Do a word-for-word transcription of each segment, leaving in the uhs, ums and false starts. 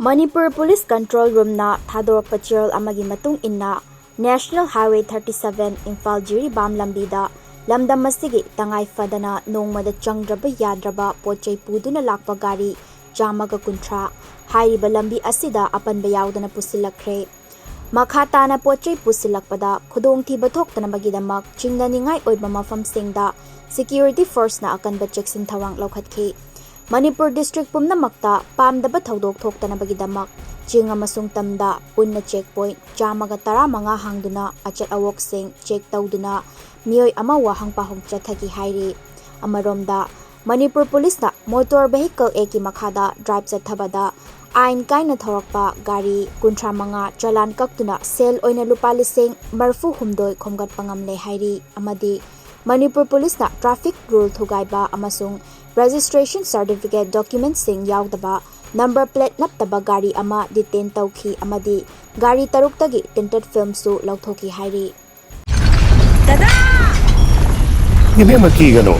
Manipur police control ꯔꯨꯝꯅ ꯊꯥꯗꯣꯔꯛꯄ ꯆꯦꯔꯣꯜ ꯑꯃꯒꯤ ꯃꯇꯨꯡ ꯏꯟꯅ, national highway thirty seven Imphal Jiribam ꯂꯝꯕꯤꯗ ꯂꯝꯗꯝ ꯑꯁꯤꯒꯤ ꯇꯉꯥꯏ ꯐꯗꯅ ꯅꯣꯡꯃꯗ ꯆꯪꯗ꯭ꯔꯕ ꯌꯥꯗ꯭ꯔꯕ ꯄꯣꯠ ꯆꯩ ꯄꯨꯗꯨꯅ ꯂꯥꯛꯄ ꯒꯥꯔꯤ ꯆꯥꯝꯃꯒ ꯀꯨꯟꯊ꯭ꯔꯥ ꯍꯥꯏꯔꯤꯕ ꯂꯝꯕꯤ ꯑꯁꯤꯗ ꯑꯄꯟꯕ ꯌꯥꯎꯗꯅ ꯄꯨꯁꯤꯜꯂꯛꯈ꯭ꯔꯦ꯫ ꯃꯈꯥ ꯇꯥꯅ ꯄꯣꯠ ꯆꯩ ꯄꯨꯁꯤꯜꯂꯛꯄꯗ ꯈꯨꯗꯣꯡꯊꯤꯕ ꯊꯣꯛꯇꯅꯕꯒꯤꯗꯃꯛ ꯆꯤꯡꯅꯅꯤꯡꯉꯥꯏ ꯑꯣꯏꯕ ꯃꯐꯝꯁꯤꯡꯗ ꯁꯦꯀ꯭ꯌꯨꯔꯤꯇꯤ ꯐꯣꯔꯁꯅ ꯑꯀꯟꯕ ꯆꯦꯛꯁꯤꯟ ꯊꯧꯔꯥꯡ ꯂꯧꯈꯠꯈꯤ꯫ ꯃꯅꯤꯄꯨꯔ ꯗꯤꯁꯇ꯭ꯔꯤꯛ ꯄꯨꯝꯅꯃꯛꯇ ꯄꯥꯝꯗꯕ ꯊꯧꯗꯣꯛ ꯊꯣꯛꯇꯅꯕꯒꯤꯗꯃꯛ ꯆꯤꯡ ꯑꯃꯁꯨꯡ ꯇꯝꯗ ꯄꯨꯟꯅ ꯆꯦꯛ ꯄꯣꯏꯟꯠ ꯆꯥꯝꯃꯒ ꯇꯔꯥꯃꯉꯥ ꯍꯥꯡꯗꯨꯅ ꯑꯆꯠ ꯑꯋꯣꯛꯁꯤꯡ ꯆꯦꯛ ꯇꯧꯗꯨꯅ ꯃꯤꯑꯣꯏ ꯑꯃ ꯋꯥꯍꯪ ꯄꯥꯎꯍꯪ ꯆꯠꯊꯈꯤ ꯍꯥꯏꯔꯤ꯫ ꯑꯃꯔꯣꯝꯗ, ꯃꯅꯤꯄꯨꯔ ꯄꯨꯂꯤꯁꯅ ꯃꯣꯇꯣꯔ ꯚꯦꯍꯤꯀꯜ ꯑꯦꯛꯀꯤ ꯃꯈꯥꯗ ꯗ꯭ꯔꯥꯏꯚ ꯆꯠꯊꯕꯗ ꯑꯥꯏꯟ ꯀꯥꯏꯅ ꯊꯧꯔꯛꯄ ꯒꯥꯔꯤ ꯀꯨꯟꯊ꯭ꯔꯥ ꯃꯉꯥ ꯆꯂꯥꯟ ꯀꯛꯇꯨꯅ ꯁꯦꯜ ꯑꯣꯏꯅ ꯂꯨꯄꯥ ꯂꯤꯁꯤꯡ ꯃꯔꯤꯐꯨ ꯍꯨꯝꯗꯣꯏ ꯈꯣꯝꯒꯠꯄ ꯉꯝꯂꯦ ꯍꯥꯏꯔꯤ꯫ ꯑꯃꯗꯤ ꯃꯅꯤꯄꯨꯔ ꯄꯨꯂꯤꯁꯅ ꯇ꯭ꯔꯥꯐꯤꯛ ꯔꯨꯜ ꯊꯨꯒꯥꯏꯕ ꯑꯃꯁꯨꯡ ꯔꯦꯖꯤꯁꯇ꯭ꯔꯦꯁꯟ ꯁꯥꯔꯇꯤꯐꯤꯀꯦꯠ ꯗꯣꯀ꯭ꯌꯨꯃꯦꯟꯠꯁꯤꯡ ꯌꯥꯎꯗꯕ, ꯅꯝꯕꯔ ꯄ꯭ꯂꯦꯠ ꯅꯞꯇꯕ ꯒꯥꯔꯤ ꯑꯃ ꯗꯤꯇꯦꯟ ꯇꯧꯈꯤ ꯑꯃꯗꯤ ꯒꯥꯔꯤ ꯇꯔꯨꯛꯇꯒꯤ ꯇꯤꯟꯇꯦꯗ ꯐꯤꯜꯝꯁꯨ ꯂꯧꯊꯣꯛꯈꯤ ꯍꯥꯏꯔꯤ꯫ ꯏꯕꯦꯝꯃ, ꯀꯤꯒꯅꯨ,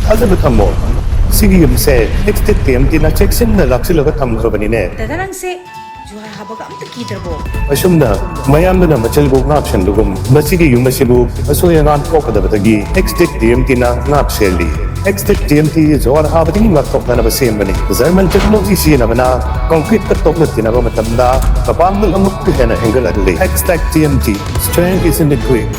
ꯊꯥꯖꯕ ꯊꯝꯃꯣ꯫ ꯁꯤꯒꯤ ꯌꯨꯝꯁꯦ ꯑꯦꯛꯁ ꯇꯦꯛ ꯇꯤ ꯑꯦꯝ ꯇꯤꯅ ꯆꯦꯛꯁꯤꯟꯅ ꯂꯥꯛꯁꯤꯜꯂꯒ ꯊꯝꯈ꯭ꯔꯕꯅꯤꯅꯦ꯫ ꯗꯥꯗꯥ, ꯅꯪꯁꯦ ꯖꯨꯍꯥꯔ ꯍꯥꯕꯒ ꯑꯝꯇ ꯀꯤꯗ꯭ꯔꯕꯣ? ꯑꯁꯨꯝꯅ ꯃꯌꯥꯝꯗꯨꯅ ꯃꯆꯤꯜꯕꯨ ꯉꯥꯛꯁꯦꯟꯕꯒꯨꯝ, ꯃꯁꯤꯒꯤ ꯌꯨꯝ ꯑꯁꯤꯕꯨ ꯑꯁꯣꯏ ꯑꯉꯥꯝ ꯊꯣꯛꯀꯗꯕꯗꯒꯤ ꯑꯦꯛꯁ ꯇꯦꯛ ꯇꯤ ꯑꯦꯝ ꯇꯤꯅ ꯉꯥꯛ ꯁꯦꯜꯂꯤ꯫ X tech T M T ꯖꯨꯍꯥꯔ ꯍꯥꯕꯗꯒꯤ ꯉꯥꯛꯊꯣꯛꯅꯅꯕ ꯁꯦꯝꯕꯅꯤ꯫ ꯖꯔꯃꯟ ꯇꯦꯛꯅꯣꯂꯣꯖꯤ ꯁꯤꯖꯤꯟꯅꯕꯅ ꯀꯪꯀ꯭ꯔꯤꯠꯇ ꯇꯣꯛꯅ ꯇꯤꯟꯅꯕ ꯃꯇꯝꯗ ꯃꯄꯥꯡꯒꯜ ꯑꯃꯨꯛꯀ ꯍꯦꯟꯅ ꯍꯦꯟꯒꯠꯍꯜꯂꯤ꯫ X tech T M T, strength is in the grip꯫